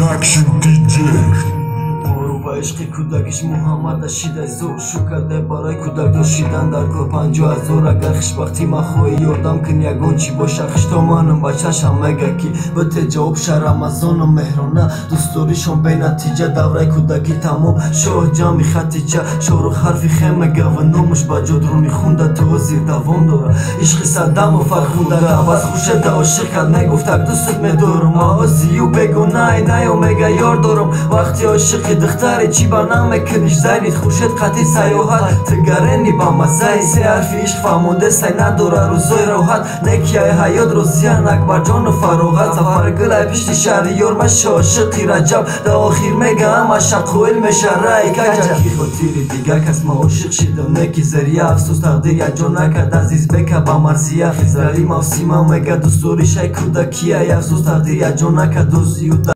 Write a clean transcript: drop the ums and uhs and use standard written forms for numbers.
Production DJ. Ба ишқи кӯдакиш Муҳаммада шидай зор шукардай. Барои кӯдакдор шидан дар кор 50 000. Агар хушбахтӣ махоҳӣ, ёрдам кун, ягон чӣ боша. Хишто манам бачашам мега, ки бите ҷавоб ша Рамазону меҳрона. Дӯстдоришон бенатиҷа, давраи кӯдакӣ тамом. Шоҳ ҷамъи Хатиҷа, Шорух ҳарфи хе мега ва номуш ба ҷодруни хунда то ҳозир давом дора. Ишқи Саддаму Фархунда Абаз Хуршеда ошиқ кард, мегуфтак: «Дӯстат медорам». Аозию бегонай наё, мега: «Ёр дорам». Вақти ошиқи духтаре, чӣ ба намекуниш? Зайнид Хуршед қатъи саёҳат тигарени ба маззаи се ҳарфи ишқ фаҳмонде сай надора. Рӯзои роҳат некияи ҳаёт розиян Акбарҷону Фароғат. Сафаргулай пишти Шаҳриёр маша ошиқи Раҷаб. Да охир мега, ҳама шақоил меша рай каҷа, ки хотири дигар кас ма ошиқ шидам, неки зария. Афсӯс, тақдир якҷо накард Азизбека ба Марзия. Хизрали Мавсима мега, дӯстдоришай кӯдакия. Афсӯс, тақдир якҷо накард озию.